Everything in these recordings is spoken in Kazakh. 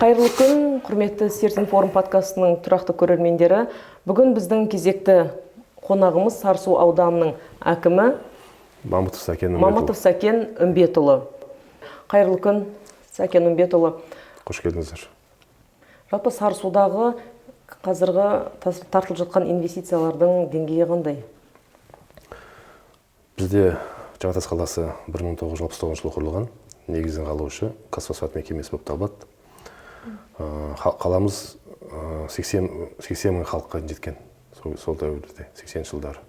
Қайырлы күн, құрметті Серт Информ подкастының тұрақты көрермендері. Бүгін біздің кезекті қонағымыз Сарысу ауданының әкімі Мамытов Сәкен Үмбетұлы. Мамытов Сәкен Үмбетұлы. Қайырлы күн, Сәкен Үмбетұлы. Қош келдіңіздер. Жалпы Сарысудағы қазіргі тартылып жатқан инвестициялардың деңгейі қандай? Бізде Жаңатас қаласы 1969 жылы құрылған, негізін қалаушы Казфосфат мекемесі болып табылады. Қаламыз 80 мың халыққа жеткен сол дәуірде, 80 жылдары.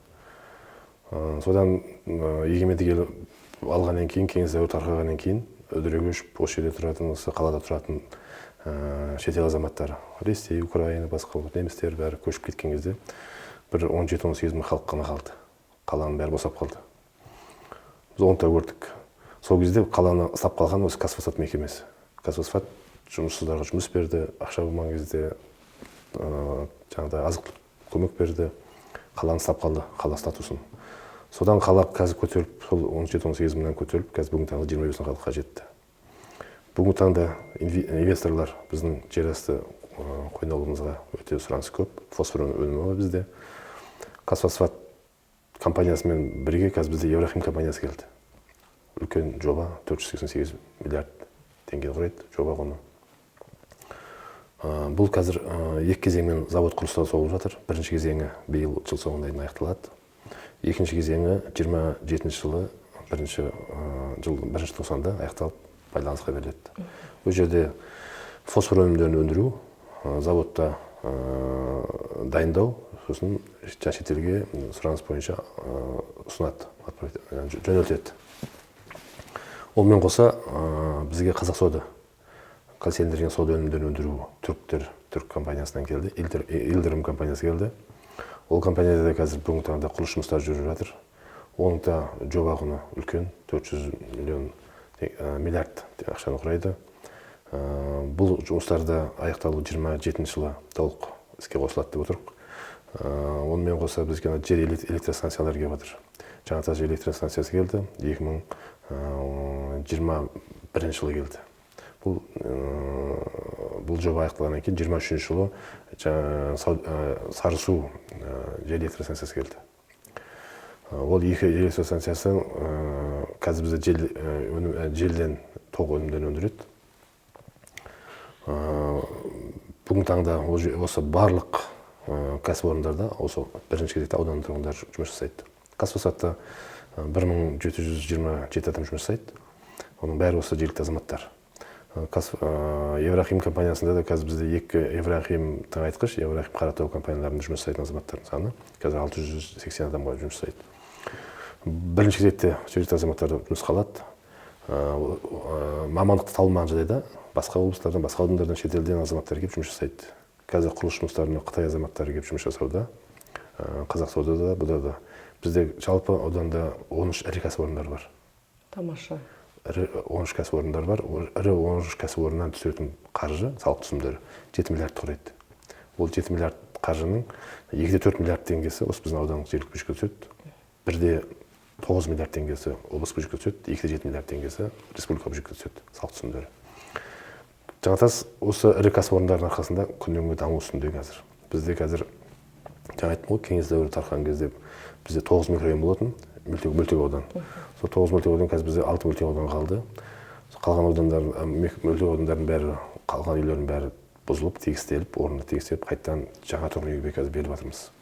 Содан егемендік ел алғаннан кейін, кеңес дәуірі тарқағаннан кейін үдере көшіп, осы жерде тұратын, осы қалада тұратын шетел азаматтары, Ресей, Украина, басқа немістер бәрі көшіп кеткен кезде бір 17-18 мың халық қана қалды. Қаланың бәрі босап қалды. Біз оны да көрдік. Сол кезде қаланы ұстап қалған осы Казфосфат мекемесі. Казфосфат жұмыссыздарға жұмыс берді, ақша болмаған кезде жаңағыдай азық-түлік көмек берді, қаланы ұстап қалды, қала статусын. Содан қала қазір көтеріліп, сол 17-18 мыңнан көтеріліп, қазір бүгінгі таңда 25 мың халыққа жетті. Бүгінгі таңда инвесторлар біздің жерасты қойнаулығымызға өте сұраныс көп. Фосфор өнімі бар бізде. Казфосфат компаниясымен бірге қазір бізде Еврохим компаниясы келді. Үлкен жоба, 488 миллиард теңге құрайды жоба құны. Бұл қазір екі кезеңмен завод құрылысы соғылып жатыр. Бірінші кезеңі биыл жыл соңына дейін аяқталады. Екінші кезеңі 27 жылы бірінші жыл бірінші тоқсанда аяқталып пайдаланысқа беріледі. Ол жерде фосфор өнімдерін өндіру, заводта дайындау, сосын шетелге сұраныс бойынша ұсынады, жөнелтеді. Онымен қоса бізге Қазақ сода кальцийлендірілген сода өнімдерін өндіру түрік компаниясынан келді, Илдерім компаниясы келді. Ол компанияда да қазір бүгінгі таңда құрылыс жұмыстары жүріп жатыр. Оның да жоба құны үлкен, 400 миллион миллиард ақшаны құрайды. Бұл жұмыстар да аяқталу 27 жылы толық іске қосылады деп отырмық. Онымен қоса бізге ана жер электростанциялар келіп жатыр. Жаңатас жер электростанциясы келді, 2021 жылы келді. Бұл жоба аяқталғаннан кейін 23 жылы Сарысу жер электростанциясы келді. Ол екі электростанциясы қазір бізде желден тоқ өнімдерін өндіреді. Бүгінгі таңда осы барлық кәсіпорындарда осы бірінші кезекте аудан тұрғындары жұмыс жасайды. Казфосфатта 1727 адам жұмыс жасайды. Оның бәрі осы жергілікті азаматтар. Еврохим компаниясында да қазір бізде екі Еврохим тыңайтқыш, Еврохим Қаратау компанияларында жұмыс жасайтын азаматтардың саны қазір 680 адамға жұмыс жасайды. Бірінші кезекте жергілікті азаматтар жұмысқа алады. Мамандықты табылмаған жағдайда басқа облыстардан, басқа аудандардан, шетелден азаматтар келіп жұмыс жасайды. Қазір құрылыс жұмыстарына Қытай азаматтары келіп жұмыс жасауда. Қазақ саудада да, бұда да. Бізде жалпы ауданда 13 ірі кәсіпорындар бар. Тамаша. Ірі 13 кәсіпорындар бар. Ірі 13 кәсіпорыннан түсетін қаржы, салық түсімдері 7 миллиард құрайды. Ол 7 миллиард қаржының 2,4 миллиард теңгесі осы біздің аудандық жергілікті бюджетке түседі. 1,9 миллиард теңгесі облыс бюджетке түседі, 2,7 миллиард теңгесі республика бюджетке түседі, салық түсімдері. Жаңатас осы ірі кәсіпорындардың арқасында күннен күнге даму үстінде қазір. Бізде қазір, жаңа айттым ғой, кеңес дәуірі тарқан кезде бізде 9 микрорайон болатын, мөлтек аудан. Сол 9 мөлтек аудан қазір бізде 6 мөлтек аудан қалды. Сол қалған мөлтек аудандардың бәрі, қалған үйлердің бәрі бұзылып, тегістеліп, орнына тегістеліп, қайтадан жаңа тұрғын үйге қазір беріп жатырмыз.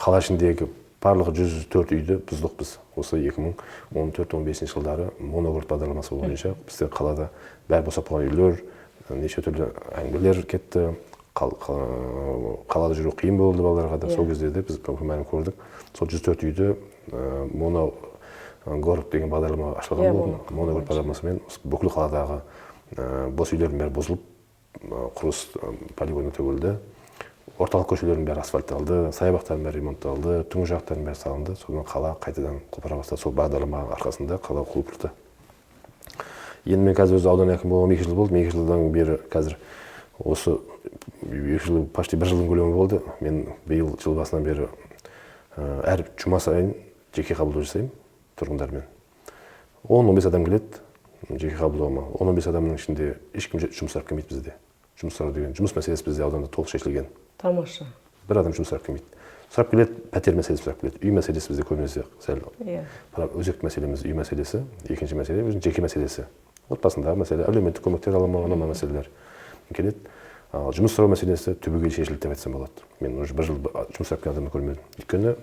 Қала ішіндегі барлығы 104 үйді бұздық біз. Осы 2014-15 жылдары моногород бағдарламасы бойынша бізде қалада бәрі босап қалған үйлер, неше түрлі әңгімелер кетті. Қалада жүру қиын болды балаларға да. Сол кезде де біз бәрін көрдік. Сол 104 үйді моно город деген бағдарлама ашылған болатын. Моно Моно город бағдарламасымен бүкіл қаладағы бос үйлердің бәрі бұзылып, құрылыс полигоны төгілді. Орталық көшелердің бәрі асфальтталды, саябақтардың бәрі ремонтталды, түнгі жарықтардың бәрі салынды. Содан қала қайтадан құлпыра бастады. Сол бағдарлама арқасында қала құлпырды. Енді мен қазір өз аудан әкімі болғаныма 2 жыл болды. Мен 2 жылдан бері қазір осы 2 жыл, почти 1 жылдың көлемі болды. Мен биыл жыл басынан бері әр жұма сайын жеке қабылдау жасаймын тұрғындармен. 10-15 адам келеді жеке қабылдауыма. 10-15 адамның ішінде ешкім жұмыс сұрап келмейді бізде. Жұмыс сұрау деген жұмыс мәселесі бізде ауданда толық шешілген. Тамаша. Бір адам жұмыс сұрап келмейді. Сұрап келеді, пәтер мәселесі сұрап келеді. Үй мәселесі бізде көбінесе сәл өзекті мәселеміз үй мәселесі. Екінші мәселе өзінің жеке мәселесі. Отбасындағы мәселе, әлеуметтік көмектер ала ма, ана мәселелер келеді. Ал жұмыс сұрау мәселесі түбегейлі шешілді деп айтсам болады. Мен уже бір жыл жұмыс сұрап келген адамды көрмедім.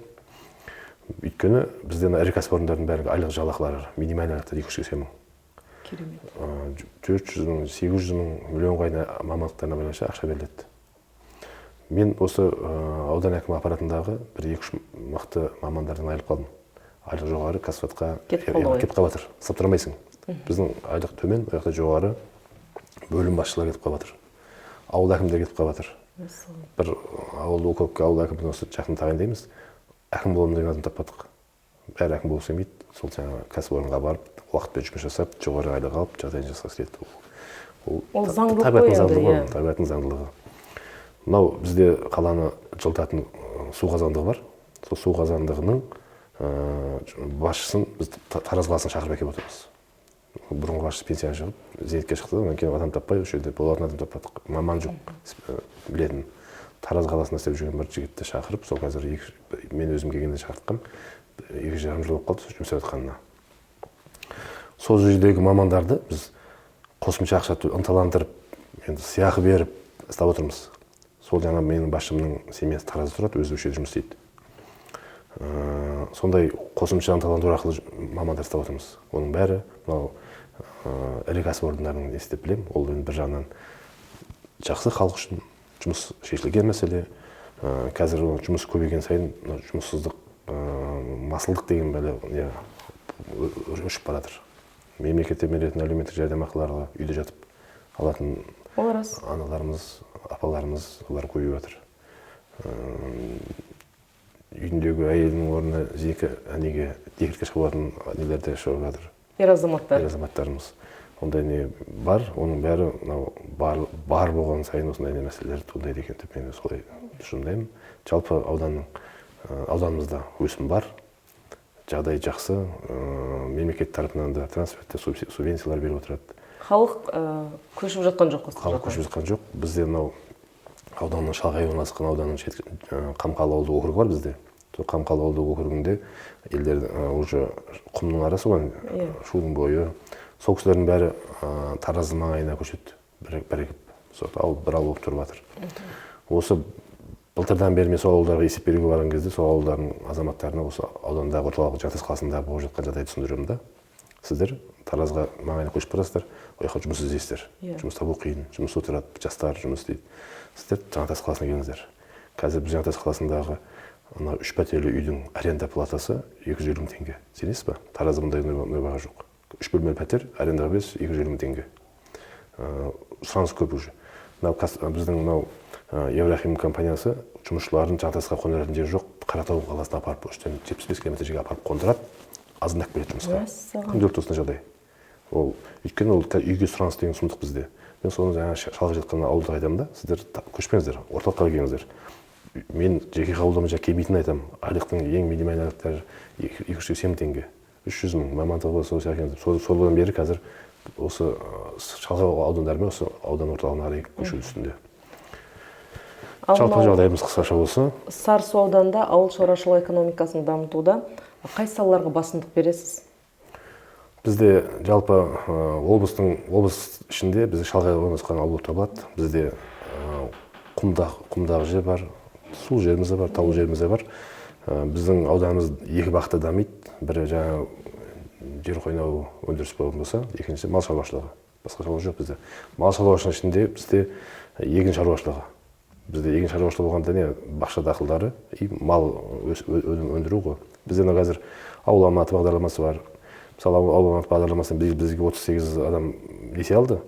Өйткені бізде ірі кәсіпорындардың бәрі айлық жалақылары минимальный айлықтар 280 мың. Керемет. 400 мың, 800 мың, миллионға дейін мамандықтарына байланысты ақша беріледі. Мен осы аудан әкімі аппаратындағы бір екі-үш мықты мамандардан айырылып қалдым. Айлық жоғары кәсіпатқа кетіп қалды ғой. Кетіп қалып жатыр. Ұстап тұра алмайсың. Біздің айлық төмен, ол жақта жоғары бөлім басшылары кетіп қалып жатыр. Ауыл әкімдері кетіп қалып жатыр. Бір ауыл округке ауыл әкімін осы жақын тағайындаймыз. Әкім боламын деген адам таппадық. Бәрі әкім болғысы келмейді. Сол жаңағы кәсіпорынға барып, уақытпен жұмыс жасап, жоғары айлық алып, жағдайын жасағысы келеді. Ол заңдылық табиғаттың қой енді, заңдылығы, иә. табиғаттың заңдылығы. Мынау бізде қаланы жылытатын су қазандығы бар. Сол су қазандығының басшысын біз Тараз қаласына шақырып әкеліп отырмыз. Бұрынғы басшы пенсияға шығып, зейнетке шықты. Одан кейін адам таппай, осы жерде болатын адам таппадық. Маман жоқ, білетін. Тараз қаласында істеп жүрген бір жігітті шақырып, сол қазір мен өзім келгенде шақыртқам, екі жарым жыл болып қалды сол жұмыс істеп жатқанына. Сол жердегі мамандарды біз қосымша ақша ынталандырып, енді сыйақы беріп ұстап отырмыз. Сол жаңа менің басшымның семьясы Таразда тұрады, өзі осы жерде жұмыс істейді. Сондай қосымша ынталандыру арқылы мамандар ұстап отырмыз. Оның бәрі мынау ірі кәсіпорындардың несі деп білемін. Ол енді бір жағынан жақсы халық үшін жұмыс шешілген мәселе. Қазір ол жұмыс көбейген сайын мынау жұмыссыздық, масылдық деген бәле, не, өшіп бара жатыр. Мемлекеттен беретін әлеуметтік жәрдемақыларды үйде жатып алатын Ол рас. аналарымыз, апаларымыз, олар көбейіп жатыр. Үйіндегі әйелінің орнына зейнетке, неге декретке шығып алатын нелер де шығып жатыр. Ер азаматтар. Ер азаматтарымыз. Ондай не бар, оның бәрі мынау бар болған сайын осындай не мәселелер туындайды екен деп мен солай тұжырымдаймын. Жалпы ауданымызда өсім бар, жағдай жақсы, мемлекет тарапынан да трансфертте субвенциялар беріп отырады. Халық көшіп жатқан жоқ қой, Халық көшіп жатқан жоқ. Бізде мынау ауданның шалғай орналасқан ауданның шет Қамқалы ауылдық округі бар бізде. Сол Қамқалы ауылдық округінде елдер уже құмның арасы ғой, шудың бойы. Сол кісілердің бәрі Тараздың маңайына көшеді, бірігіп. Сол ауыл бір ауыл болып тұрып жатыр. Осы былтырдан бері мен сол ауылдарға есеп беруге барған кезде сол ауылдардың азаматтарына осы аудандағы орталық Жартас қаласында болып жатқан жағдайды түсіндіремін да. Сіздер Таразға маңайына көшіп барасыздар, ол жаққа жұмыс іздейсіздер. Жұмыс табу қиын, жұмыс отырады, жастар жұмыс істейді. Сіздер Жаңатас қаласына келіңіздер. Қазір біз Жаңатас қаласындағы ана үш пәтерлі үйдің аренда платасы екі жүз елу мың теңге. Сенесіз ба? Таразда мұндай баға жоқ. Үш бөлмелі пәтер арендаға бересіз екі жүз елу мың теңге. Сұраныс көп уже. Мынау біздің мынау Еврохим компаниясы жұмысшыларын Жаңатасқа қондыратын жері жоқ, Қаратау қаласына апарып, үштен жетпіс бес километр жерге апарып қондырады, азындап келеді жұмысқа. Мәссаған. Күнделікті осындай жағдай. Ол, өйткені ол үйге сұраныс деген сұмдық бізде. Мен соны жаңа шалғай жатқан ауылда айтамын да, сіздер көшпеңіздер, орталыққа келіңіздер. Мен жеке қабылдамай жаңа келмейтінін айтамын. Айлықтың ең минималды айлықтары екі жүз сексен мың теңге, үш жүз мың, мамандығы болса осы екен деп. Содан бері қазір осы шалғай аудандар мен осы аудан орталығына қарай көшу үстінде. Ал Жалпы мынау жағдайымыз қысқаша болса. Сарысу ауданында ауыл шаруашылығы экономикасын дамытуда қай салаларға басымдық бересіз? Бізде жалпы облыс ішінде бізде шалғай орналасқан ауыл болып табылады. Бізде құмдағы жер бар, су жеріміз де бар, таулы жеріміз де бар. Біздің ауданымыз екі бағытта дамиды. Бірі жаңа жер қойнауы өндіріс болатын болса, екіншісі мал шаруашылығы. Басқа шаруа жоқ бізде. Мал шаруашылығының ішінде бізде егін шаруашылығы. Бізде егін шаруашылығы болғанда не, бақша дақылдары и мал өндіру ғой. Бізде мына қазір ауыл аманаты бағдарламасы бар. Мысалы, ауыл аманаты бағдарламасынан бізге отыз сегіз адам несие алды.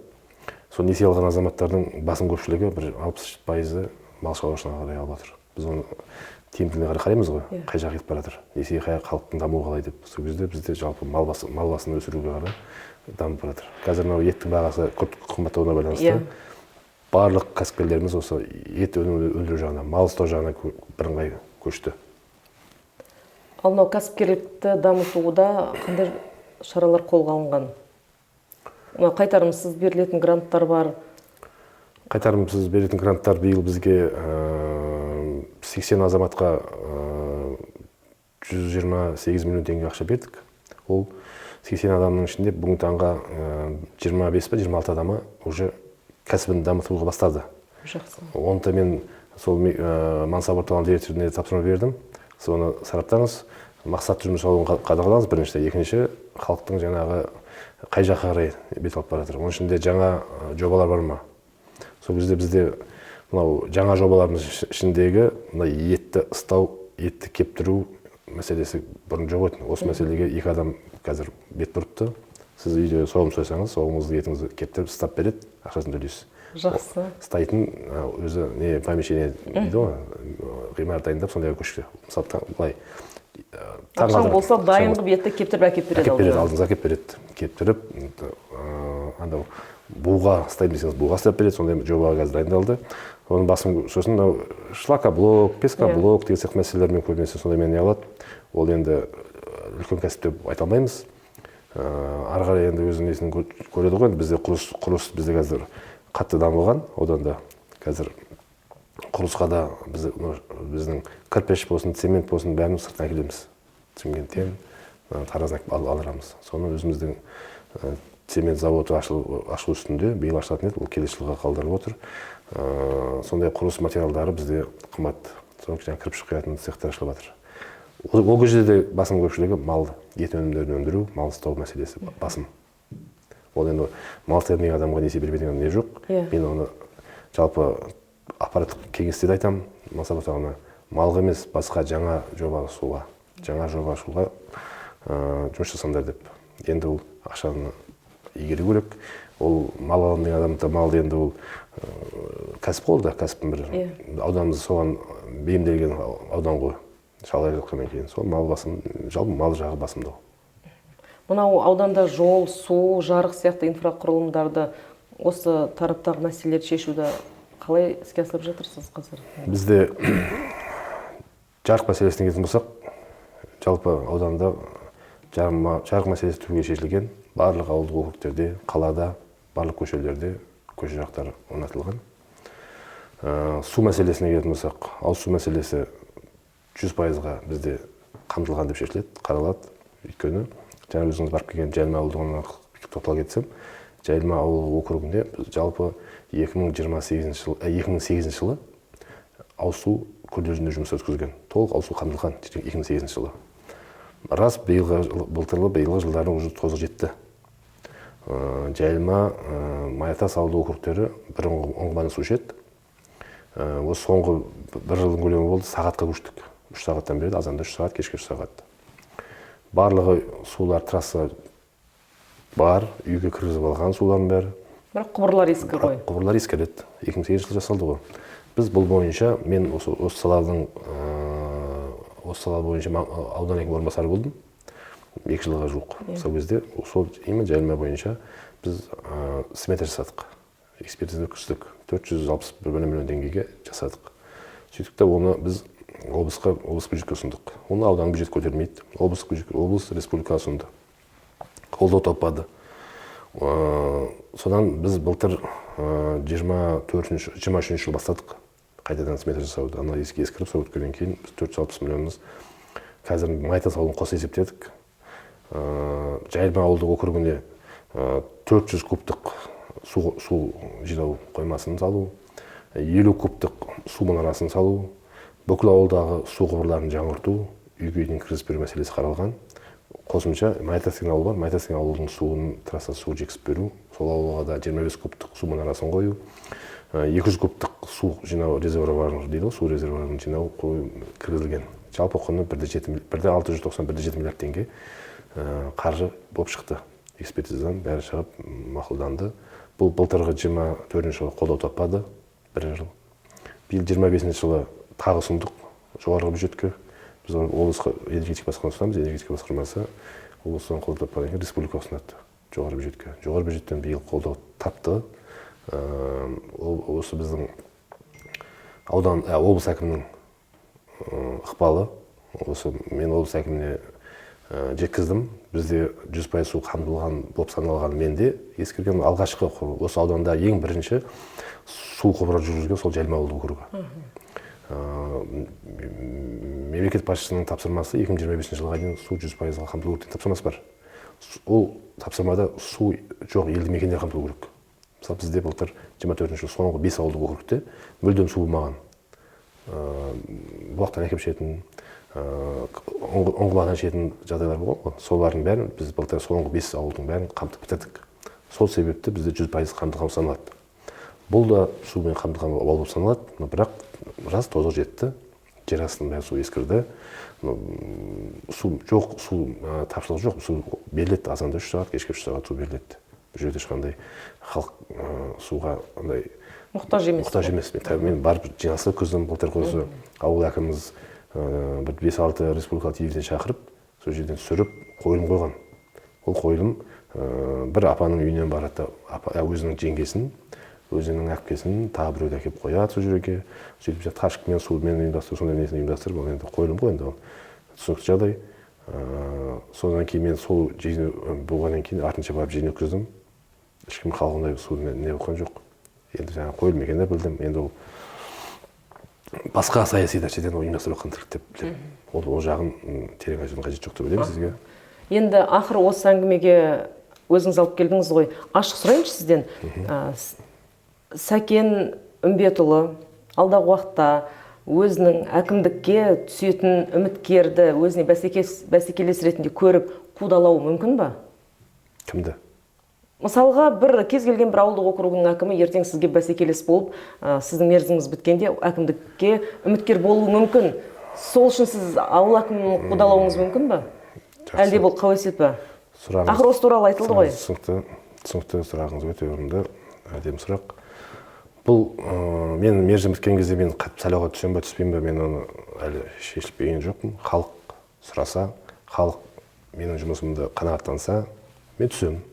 Сол несие алған азаматтардың басым көпшілігі бір алпыс пайызы мал шаруашылығына қарай алып жатыр. Біз оны тиімділігіне қарай қараймыз ғой, қай жаққа кетіп бара жатыр, несие қай халықтың дамуы қалай деп. Сол кезде бізде жалпы мал басын өсіруге қарай дамып бара жатыр. Қазір мынау еттің бағасы күрт қымбаттауына байланысты барлық кәсіпкерлеріміз осы ет өнімін өндіру жағына, мал ұстау жағына бірыңғай көшті. Ал мынау кәсіпкерлікті дамытуда қандай шаралар қолға алынған? Мынау қайтарымсыз берілетін гранттар бар. Қайтарымсыз беретін гранттар биыл бізге 80 азаматқа 128 миллион теңге ақша бердік. Ол 80 адамның ішінде бүгінгі таңға 25 па 26 адамы уже кәсібін дамытуға бастады. Жақсы. Оны да мен сол мансап орталығының директорына тапсырма бердім. Соны сараптаңыз, мақсатты жұмыс алуын қадағалаңыз бірінші. Екінші, халықтың жаңағы қай жаққа қарай бет алып бара жатыр. Оның ішінде жаңа жобалар бар ма? Сол кезде бізде мынау жаңа жобаларымыз ішіндегі мына етті ыстау, етті кептіру мәселесі бұрын жоқ еді. Осы мәселеге 2 адам қазір бет бұрыпты. Сіз үйде соғым сойсаңыз, соғымыңызды, етіңізді кептіріп ыстап береді, ақшасын төлейсіз. Жақсы. Ыстайтын өзі не помещение дейді ғой, ғимарат дайындап сондайға көшті. Мысалы, былай, таң Ақшаң қалдырады. болса, дайын Ақшаң қылып етті кептіріп әкеліп береді әкеліп береді, алдыңа. алдыңызға әкеліп береді. Кептіріп, андау буға ұстаймын десеңіз, буға ұстап береді. Сондай жобаға қазір дайындалды. Оның басым сосын мынау шлакоблок, пескоблок деген сияқты мәселелермен көбінесе сондаймен не алады. Ол енді үлкен кәсіп деп айта алмаймыз. Ары қарай енді өзінің несін көреді ғой. Енді бізде құрылыс бізде қазір қатты дамыған. Одан да қазір құрылысқа да біздің кірпіш болсын, цемент болсын, бәрін сырттан әкелеміз. Шымкенттен, Тараздан алдырамыз. Соны өзіміздің цемент заводы ашылу үстінде, биыл ашылатын еді, ол келесі жылға қалдырылып отыр. Сондай құрылыс материалдары бізде қымбат. Соны жаңа кірпіш құятын цехтар ашылып жатыр. Ол кезде де басым көпшілігі мал, ет өнімдерін өндіру, мал ұстау мәселесі басым. Ол енді мал ұстай алмаған адамға несие бермейтін не жоқ. Мен оны жалпы аппараттық кеңесте де айтамын, мансап орталығына малға емес, басқа жаңа жоба ашуға, жаңа жоба ашуға, жұмыс жасаңдар деп. Енді ол ақшаны игеру керек. Ол мал аламын деген адам да малды енді ол кәсіп қой, ол да кәсіптің бірі. Ауданымыз соған бейімделген аудан ғой. Шалғай жатқаннан кейін сол мал басым, жалпы мал жағы басымдау. Мынау ауданда жол, су, жарық сияқты инфрақұрылымдарды, осы тараптағы мәселелерді шешуді қалай іске асырып жатырсыз қазір? Бізде жарық мәселесіне келетін болсақ, жалпы ауданда жарық мәселесі түбегейлі шешілген. Барлық ауылдық округтерде, қалада, барлық көшелерде көше жарықтары орнатылған. Су мәселесіне келетін болсақ, ауыз су мәселесі жүз пайызға бізде қамтылған деп шешіледі, қаралады. Өйткені жаңа өзіңіз барып келген Жайылма ауылдығына тоқтала кетсем, Жайылма ауыл округінде біз жалпы екі мың жиырма сегізінші жыл, екі мың сегізінші жылы ауыз су күрделі жөндеу жұмысы өткізген. Толық ауыз су қамтылған екі мың сегізінші жылы. Рас, биылғы жыл, былтырлы биылғы жылдардың уже тозығы жетті. Жайылма, Маятас ауылдық округтері бір ұңғымадан су ішеді. Осы соңғы бір жылдың көлемі болды, сағатқа көштік. 3 сағаттан береді, азанда 3 сағат, кешке 3 сағат. Барлығы сулар, трасса бар, үйге кіргізіп алған сулардың бәрі. Бірақ құбырлар ескі ғой. Бірақ құбырлар ескіреді. Екі мың сегізінші жылы жасалды ғой. Біз бұл бойынша, мен осы саланың, осы сала бойынша аудан әкімінің орынбасары болдым. 2 жылға жуық. Сол кезде сол именно Жайылма бойынша біз смета жасадық. Экспертиза өткіздік. Төрт жүз алпыс бір миллион теңгеге жасадық. Сөйттік те оны біз облыс бюджетке ұсындық. Оны аудан бюджет көтермейді. Облыс бюджет, облыс республикаға ұсынды. Қолдау таппады. Содан біз былтыр жиырма төртінші, жиырма үшінші жыл бастадық. Қайтадан смета жасауды. Ана ескіріп, сол өткеннен кейін біз төрт жүз алпыс миллионымыз қазір Майтас ауылын қоса есептедік. Жайылма ауылдық округіне төрт жүз кубтық су жинау қоймасын салу, елу кубтық су мұнарасын салу, бүкіл ауылдағы су құбырларын жаңғырту, үйге дейін кіргізіп беру мәселесі қаралған. Қосымша Майтас деген ауыл бар, Майтас деген ауылдың суын, трасса су жеткізіп беру, сол ауылға да жиырма бес кубтық су мұнарасын қою, екі жүз кубтық су жинау резервуарын дейді ғой, су резервуарын жинау қою кіргізілген. Жалпы құны бір де жеті милли-, бір де алты жүз тоқсан, бір де жеті миллиард теңге қаржы болып шықты. Экспертизадан бәрі шығып мақұлданды. Бұл былтырғы жиырма төртінші жылы қолдау таппады, бір жыл. Биыл жиырма бесінші жылы тағы ұсындық жоғарғы бюджетке. Біз облысқа энергетика басқармасы ұсынамыз, энергетика басқармасы облыстан қолдау таппаған екен, республика ұсынады жоғары бюджетке. Жоғары бюджеттен биыл қолдау тапты. Ол осы біздің облыс әкімінің ықпалы. Осы мен облыс әкіміне Жеткіздім. Бізде 100% су қамтылған болып саналған менде ескірген алғашқы осы ауданда ең бірінші су құбыры жүргізген сол Жайылма ауылдық округі. Мемлекет басшысының тапсырмасы 2025 жылға дейін су 100%-ға қамтылу керек деген тапсырмасы бар. Ол тапсырмада су жоқ елді мекендер қамтылу керек. Мысалы, бізде былтыр 24 жыл соңғы 5 ауылдық округте мүлдем су болмаған. Бұлақтан әкеліп ішетін, ұңғымадан ішетін жағдайлар болған ғой. Солардың бәрін біз былтыр соңғы 5 ауылдың бәрін қамтып бітірдік. Сол себепті бізде 100% қамтылған саналады. Бұл да сумен қамтылған ауыл болып саналады, но бірақ рас тозығы жетті, жер астының бәрі су ескірді. Су жоқ, су тапшылық жоқ, су беріледі, азанда 3 сағат, кешке 3 сағат су беріледі. Бұл жерде ешқандай халық суға андай мұқтаж емес. Мұқтаж емес. Мен барып жиналыс өткіздім былтыр осы ауыл әкіміміз бір 5-6 республикалық телевизия шақырып, сол жерден түсіріп қойылым қойған. Ол қойылым бір апаның үйінен барады, өзінің жеңгесін, өзінің әпкесін, тағы біреуді әкеліп қояды сол жерге. Сөйтіп ташкымен, сумен ұйымдастырып, сондай несін ұйымдастырып, ол енді қойылым ғой енді ол. Түсінікті жағдай. Содан кейін мен сол жиын болғаннан кейін артынша барып жиын өткіздім. Ешкім халық ондай суды не болған жоқ. Енді жаңа қойылым екенін білдім. Енді ол басқа саяси нәрседен ұйымдастырып жатқан тірлік деп білемін. Ол жағын терең айтудың қажеті жоқ деп ойлаймын сізге. Енді ақыры осы әңгімеге өзіңіз алып келдіңіз ғой. Ашық сұрайыншы сізден. Сәкен Үмбетұлы алдағы уақытта өзінің әкімдікке түсетін үміткерді өзіне бәсекелес ретінде көріп қудалауы мүмкін ба? Кімді? Мысалға, бір кез келген бір ауылдық округінің әкімі ертең сізге бәсекелес болып, сіздің мерзіміңіз біткенде әкімдікке үміткер болуы мүмкін. Сол үшін сіз ауыл әкімін қудалауыңыз мүмкін ба? Әлде бұл қауесет пе? Ақыры осы туралы айтылды ғой. Түсінікті сұрағыңыз өте орынды, әдемі сұрақ. Бұл мен мерзім біткен кезде мен қатып сайлауға түсем бе, түспеймін бе, мен оны әлі шешіліп берген жоқпын. Халық сұраса, халық менің жұмысымды қанағаттанса, мен түсемін.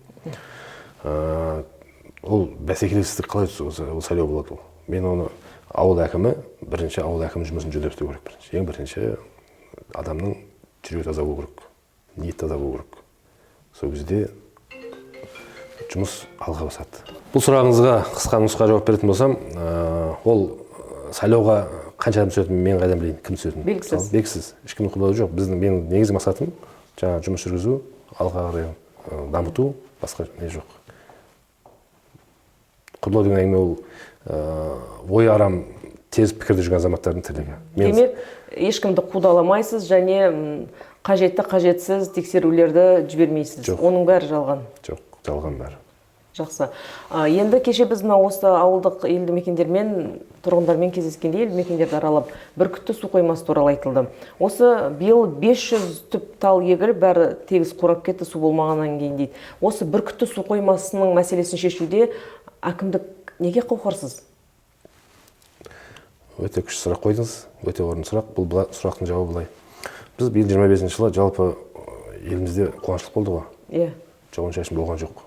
Ол бәсекелестік қалай ол сайлау болады ол. Мен оны ауыл әкімі, бірінші ауыл әкімі жұмысын жөндеп істеу керек бірінші. Ең бірінші адамның жүрегі таза болу керек, ниеті таза болу керек. Сол кезде жұмыс алға басады. Бұл сұрағыңызға қысқа нұсқа жауап беретін болсам, ол сайлауға қанша адам түсетінін мен қайдан білейін, кім түсетінін? Белгісіз. Белгісіз. Ешкімнің қолдауы жоқ. Менің негізгі мақсатым жаңа жұмыс жүргізу, алға қарай дамыту, басқа не жоқ. Құдалау деген әңгіме ол ой арам тез пікірде жүрген азаматтардың тірлігі. Демек, ешкімді қудаламайсыз және қажетті қажетсіз тексерулерді жібермейсіз. Жоқ. Оның бәрі жалған. Жоқ, жалған бәрі. Жақсы. Енді кеше біз мына осы ауылдық елді мекендермен, тұрғындармен кездескенде елді мекендерді аралап, Бүркітті су қоймасы туралы айтылды. Осы биыл 500 түп тал егіліп, бәрі тегіс қурап кетті, су болмағаннан кейін дейді. Осы Бүркітті су қоймасының мәселесін шешуде әкімдік неге қауқарсыз? Өте күшті сұрақ қойдыңыз, өте орынды сұрақ. Бұл сұрақтың жауабы былай. Біз биыл 25 жылы жалпы елімізде қуаңшылық болды ғой. Иә. Жауын-шашын болған жоқ.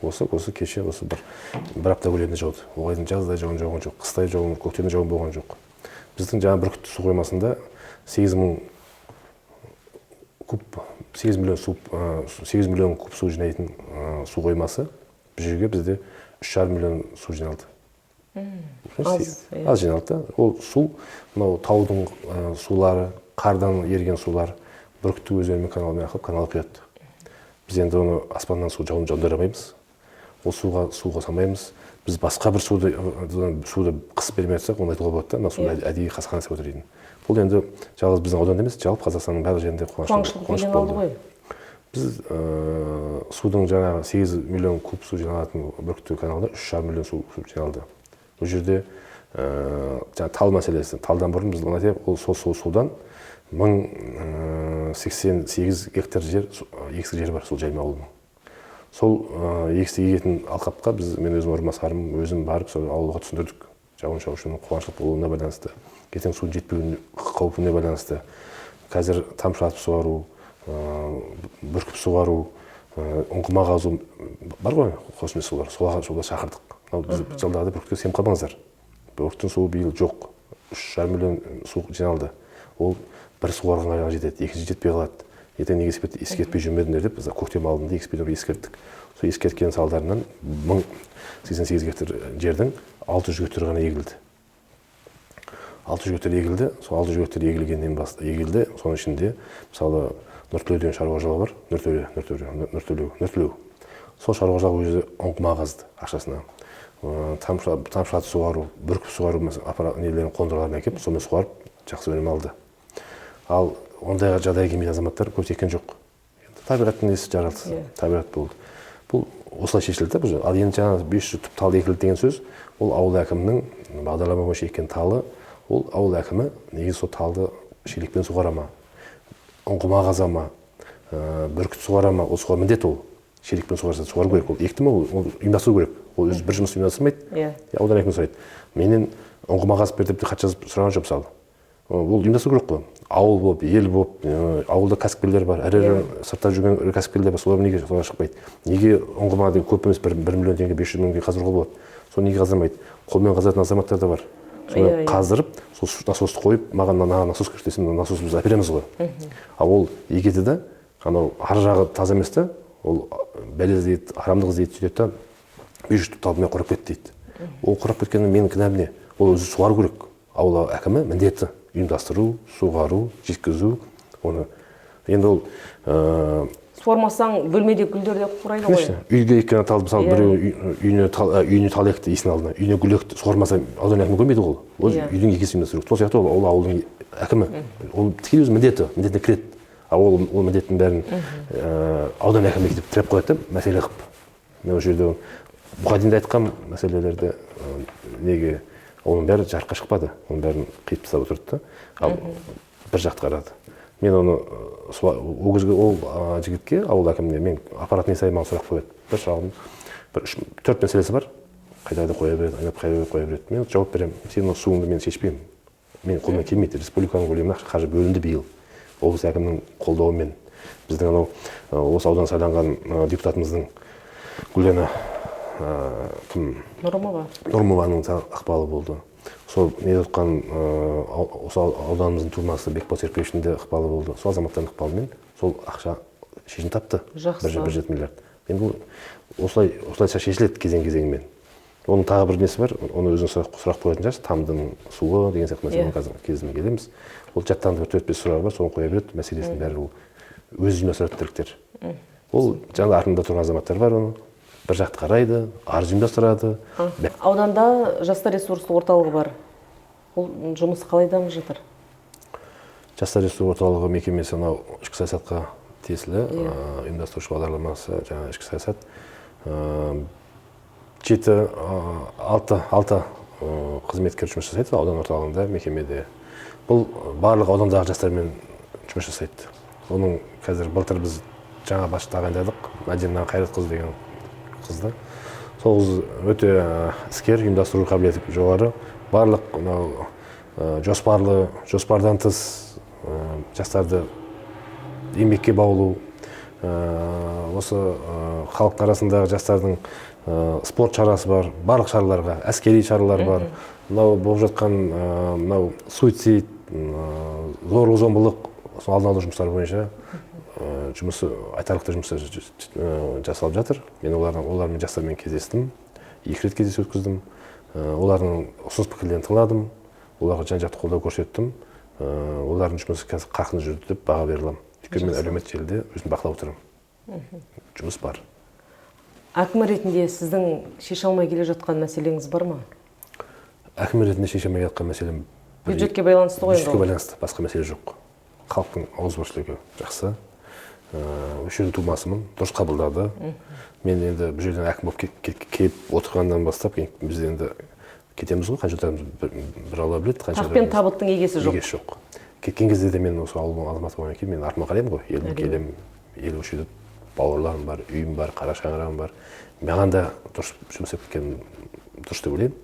Осы кеше, осы бір апта көлемінде жауды. Оған дейін жаздай жауын жауған жоқ, қыстай жауын, көктемде жауын болған жоқ. Біздің жаңа Бүркітті су қоймасында 8 куб, 8 миллион су, 8 миллион куб су жинайтын су қоймасы. Бұл жерге бізде 3,5 миллион су жиналды. Аз, иә. Аз жиналды да. Ол су, мынау таудың сулары, қардан еріген сулар Бүркітті өзенімен каналмен ағып, канал құяды. Біз енді оны аспаннан су жауын жаудыра алмаймыз. Ол су қоса алмаймыз. Біз басқа бір суды қысып бермей жатсақ, оны айтуға болады да, мына суды әдейі қасқана істеп отыр дейтін. Бұл енді жалғыз біздің ауданда емес, жалпы Қазақстанның барлық жерінде Қуаңшылық қуаңшылық белең алды болды. ғой. Біз судың жаңағы 8 миллион куб су жиналатын Бүркітті каналында 3,5 миллион су жиналды. Бұл жерде жаңа тал мәселесі, талдан бұрын біз оны айтайық, ол сол судан мың сексен сегіз гектар жер, егістік жері бар сол Жайылма ауылының. Сол егістік егетін алқапқа мен өзім орынбасарым, өзім барып сол ауылға түсіндірдік. Жауын-шашынның қуаңшылық болуына байланысты, ертең судың жетпеуіне қаупіне байланысты. Қазір тамшылатып суару, бүркіп суару, ұңғыма қазу бар ғой, қосымша сулар. Соларға шақырдық. Мынау біз жылдағыдай бүркітке сеніп қалмаңыздар. Бүркіттің суы биыл жоқ. 3,5 миллион су жиналды. Ол бір суарғанға ғана жетеді, екінші жетпей қалады. Ертең неге ескертпей жүрмедіңдер деп біз көктем алдында ескертпей ескерттік. Сол ескерткен салдарынан 1088 гектар жердің 600 гектар ғана егілді. 600 гектар егілді. Сол 600 гектар егілгеннен егілді. Соның ішінде мысалы Нұртілеу деген шаруа қожалығы бар. Нұртілеу. Сол шаруа қожалығы өзі ұңғыма қазды ақшасына. Тамшылатып суару, бүркіп суару аппарат нелерін, қондырғыларын әкеліп, сонымен суарып жақсы өнім алды. Ал ондайға жағдай келмейтін азаматтар көп еккен жоқ. Енді табиғаттың несі, жаратылысы, табиғат болды. Бұл осылай шешілді бұл. Ал енді жаңағы 500 түп тал егілді деген сөз, ол ауыл әкімінің бағдарлама бойынша еккен талы, ол ауыл әкімі негізі сол талды шелекпен суғара ма, ұңғыма қаза ма, бүркіт суғара ма, ол суғар міндет ол. Шелекпен суғарса суғару керек, ол екті ме, ол ұйымдастыру керек. Ол өзі бір жұмыс ұйымдастырмайды. Аудан әкімі сұрайды. Менен ұңғыма қазып бер деп хат жазып сұраған жоқ мысалы. Ол ұйымдастыру керек қой. Ауыл болып, ел болып, ауылда кәсіпкерлер бар, ірі-ірі сыртта жүрген ірі кәсіпкерлер бар, солар неге солар шықпайды? Неге ұңғыма деген көп емес, 1 миллион теңге, 500 мың теңге қазыруға болады. Соны неге қаздырмайды? Қолмен қазатын азаматтар да бар. Соны қаздырып, сол насосты қойып, маған мына насос керек десем, мына насосты біз әпереміз ғой. Ал ол егеді да, анау ар жағы таза емес та, ол бәле іздейді, арамдық іздейді, сөйтеді да, 500 түп талмен құрап кетті дейді. Ол құрап кеткенде менің кінәм не? Ол өзі суару керек. Ауыл әкімі міндеті ұйымдастыру, суғару, жеткізу. Оны енді ол, суармасаң бөлмеде гүлдер де қурайды ғой. Конечно, үйге еккен тал, мысалы, біреу үйіне тал екті есінің алдына, үйіне гүл екті, суармаса аудан әкімі көрмейді ғой. Ол үйдің егесін ұйымдастыру керек. Сол сияқты ол ауылдың әкімі. Ол тікелей өз міндеті, міндетіне кіреді. Ал ол міндеттің бәрін, аудан әкімі деп тіреп қояды да, мәселе қылып. Мен ол жерде бұған дейін де айтқам мәселелерді, неге оның бәрі жарыққа шықпады, оның бәрін қиып тастап отырды да. Ал бір жақты қарады. Мен оны, ол кезге ол, жігітке, ауыл әкіміне, мен аппаратный сайын маған сұрақ қояды. Бір шағын, бір үш, төрт мәселесі бар. Қайта-қайта қоя береді, айналып қоя береді, қоя береді. Мен жауап беремін. Сен ол суыңды мен шешпеймін. Мен қолымнан келмейді. Республиканың көлемінде ақша қаржы бөлінді биыл. Облыс әкімінің қолдауымен. Біздің анау, осы аудан сайланған, депутатымыздың Гүлдана, кім? Нұрымова. Нұрымованың ықпалы болды. Сол не отқан, осы ауданымыздың тумасы Бекбол Серікбековичтің де ықпалы болды. Сол азаматтардың ықпалымен сол ақша шешім тапты. Жақсы. Бір жеті миллиард. Енді бұл осылайша шешіледі кезең-кезеңімен. Оның тағы бір несі бар, оны өзің сұрақ қоятын шығарсыз, тамдың суы деген сияқты мәселе, қазір кезімен келеміз. Ол жаттанды бір төрт-бес сұрағы бар, соны қоя береді, мәселесінің бәрі ол өз ұйымдастыратын тірліктер. Ол жаңа артында тұрған азаматтар бар оны. Бір жақты қарайды, арыз ұйымдастырады. Ауданда жастар ресурстық орталығы бар. Ол жұмысы қалай дамып жатыр? Жастар ресурстық орталығы мекемесі анау ішкі саясатқа тиесілі, ұйымдастырушы бағдарламасы, жаңа ішкі саясат. Жеті, алты, қызметкер жұмыс жасайды аудан орталығында, мекемеде. Бұл барлық аудандағы жастармен жұмыс жасайды. Оның қазір былтыр біз жаңа басшы тағайындадық, Мәдина Қайратқызы деген қызды. Сол қыз өте іскер, ұйымдастыру қабілеті жоғары. Барлық мынау, жоспарлы, жоспардан тыс, жастарды еңбекке баулу, осы, халық арасындағы жастардың, спорт шарасы бар, барлық шараларға, әскери шаралар бар. Мынау болып жатқан, мынау суицид, зорлық зомбылық, сол алдын алу жұмыстары бойынша, жұмысы, айтарлықтай жұмыстар жасалып жатыр. Мен олармен жастармен кездестім, 2 рет кездесу өткіздім. Олардың ұсыныс пікірлерін тыңдадым, оларға жан-жақты қолдау көрсеттім. Олардың жұмысы қазір қарқынды жүрді деп баға бере аламын. Өйткені мен әлеуметтік желіде өзім бақылап отырамын. Жұмыс бар. Әкім ретінде сіздің шеше алмай келе жатқан мәселеңіз бар ма? Әкім ретінде шеше алмай келе жатқан мәселем бір Бюджетке байланысты ғой енді Бюджетке ол. байланысты, басқа мәселе жоқ. Халықтың ауызбіршілігі жақсы. Осы жердің тумасымын, дұрыс қабылдады. Мен енді бұл жерден әкім болып келіп отырғаннан бастап, кейін біз енді кетеміз ғой, қанша отырамыз, бір Алла біледі, қанша Тақ пен отырамыз. табыттың егесі жоқ. Егесі жоқ. Кеткен кезде де мен осы ауылдың азаматы болғаннан кейін мен артыма қараймын ғой, елім келемін, ел осы жерде бауырларым бар, үйім бар, қара шаңырағым бар. Маған да дұрыс жұмыс істеп кеткенім дұрыс деп ойлаймын.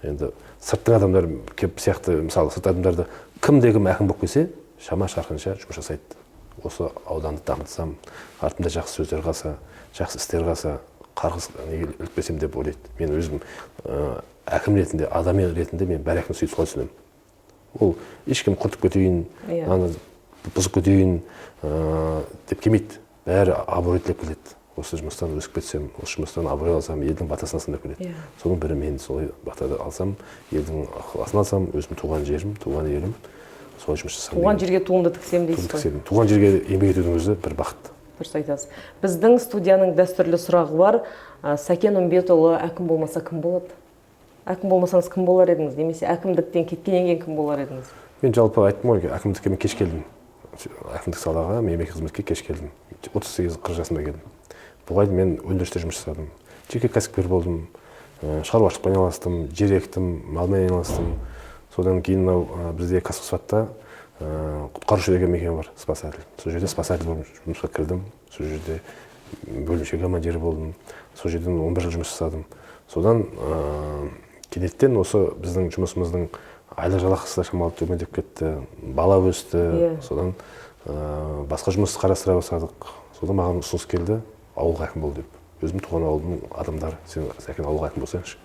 Енді сырттың адамдары келіп сияқты, мысалы, сырт адамдарды кімде кім әкім болып келсе, шама шарқынша жұмыс жасайды. Осы ауданды дамытсам, артымда жақсы сөздер қалса, жақсы істер қалса, қарғыс неге ілікпесем деп ойлайды. Мен өзім әкім ретінде, адам ретінде мен бәрі әкім сөйтіп солай түсінемін. Ол ешкім құртып кетейін, ана бұзып кетейін деп келмейді. Бәрі абырой тілеп келеді. Осы жұмыстан өсіп кетсем, осы жұмыстан абырой алсам, елдің батасын алсам деп келеді. Соның бірі мен солай батады алсам, елдің ықыласын алсам, өзім туған жерім, туған елім, солай жұмыс жасасам. Туған жерге туымды тіксем дейсіз ғой. Туған жерге еңбек етудің өзі бір бақыт. Дұрыс айтасыз. Біздің студияның дәстүрлі сұрағы бар. Сәкен Үмбетұлы әкім болмаса кім болады? Әкім болмасаңыз кім болар едіңіз? Немесе әкімдіктен кеткеннен кейін кім болар едіңіз? Мен жалпы айттым ғой, әкімдікке мен кеш келдім. Әкімдік салаға, мемлекеттік қызметке кеш келдім. 38-40 жасымда келдім. Бұған дейін мен өндірісте жұмыс жасадым. Жеке кәсіпкер болдым, шаруашылықпен айналыстым, жер ектім, малмен айналыстым. Содан кейін мынау бізде Казфосфатта құтқарушы деген мекеме бар, спасатель. Сол жерде спасатель болып жұмысқа кірдім. Сол жерде бөлімше командирі болдым. Сол жерден 11 жыл жұмыс жасадым. Содан кенеттен осы біздің жұмысымыздың айлық жалақысы шамалы төмендеп кетті, бала өсті. Содан басқа жұмыс қарастыра бастадық. Содан маған ұсыныс келді, ауылға әкім бол деп. Өзім туған ауылдың адамдары, сен Сәкен ауылға әкім болсаңшы,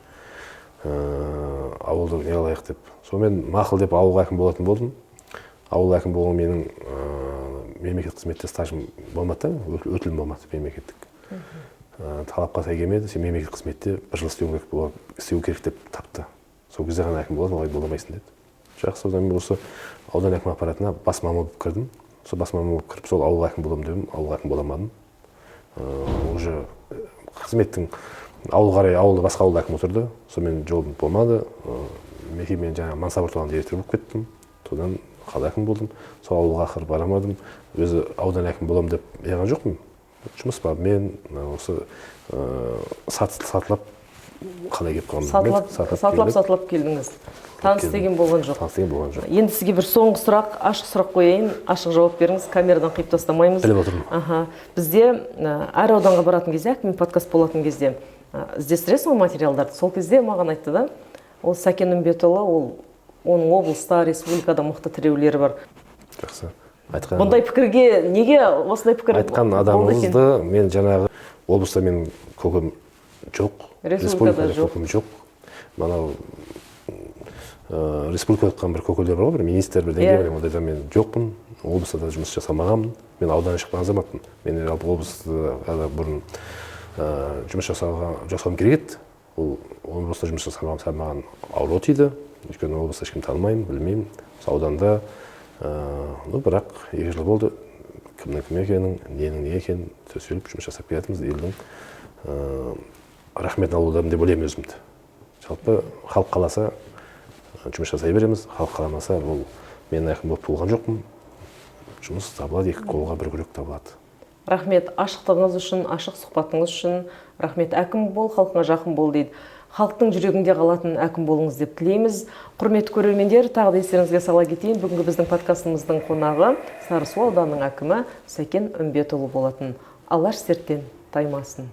ауылды не қылайық деп. Сонымен мақұл деп ауылға әкім болатын болдым. Ауыл әкім болған менің мемлекеттік қызметте стажым болмады, өтілім болмады мемлекеттік. Талапқа сай келмеді, сен мемлекеттік қызметте бір жыл істеу керек деп тапты. Сол кезде ғана әкім болады, олай бола алмайсың деді. Жақсы, одан мен осы аудан әкім аппаратына бас маман болып кірдім. Сол бас маман болып кіріп, сол ауылға әкім боламын дедім, ауылға әкім бола алмадым. Уже қызметтің ауыл қарай, ауылда басқа ауылда әкім отырды. Сонымен жолым болмады. Мекеменің жаңа мансап орталығының директоры болып кеттім. Содан қала әкім болдым. Сол ауылға ақыры бара алмадым. Өзі аудан әкім боламын деп неған жоқпын. Жұмыс бабымен осы сатылап қалай келіп қалғанымды білмедім. Сатылап келдіңіз. Таныс деген болған жоқ. Таныс деген болған жоқ. Енді сізге бір соңғы сұрақ, ашық сұрақ қояйын, ашық жауап беріңіз, камерадан қиып тастамаймыз. Біліп отырмын. Бізде әр ауданға баратын кезде, әкім подкаст болатын кезде іздестіресің ғой материалдарды. Сол кезде маған айтты да, ол Сәкен Үмбетұлы, ол оның облыста, республикада мықты тіреулері бар. Жақсы. Бұндай пікірге неге осындай пікір айтқан адамыңызды мен жаңағы облыста мен көкем жоқ, республикада көкем жоқ. Мынау республикада отқан бір көкелер бар ғой, бір министр, бір деңгей, ондайда мен жоқпын. Облыста да жұмыс жасамағанмын. Мен ауданнан шыққан азаматпын. Мен жалпы облыста бұрын жұмыс жасауым керек еді. Ол облыста жұмыс жасамаған маған ауыр тиді. Өйткені облыста ешкім танымаймын, білмеймін. Ауданда, бірақ 2 жыл болды, кімнің кім екенін, ненің не екенін төселіп жұмыс жасап келатырмыз. Елдің рахметін алудамын деп ойлаймын өзімді. Жалпы халық қаласа жұмыс жасай береміз, халық қаламаса ол мен әкім болып туылған жоқпын. Жұмыс табылады, екі қолға бір күрек табылады. Рахмет ашықтығыңыз үшін, ашық сұхбатыңыз үшін. Рахмет, әкім бол, халқыңа жақын бол дейді. Халықтың жүрегінде қалатын әкім болыңыз деп тілейміз. Құрметті көрермендер, тағы да естеріңізге сала кетейін, бүгінгі біздің подкастымыздың қонағы Сарысу ауданының әкімі Сәкен Үмбетұлы болатын. Алаш серттен таймасын.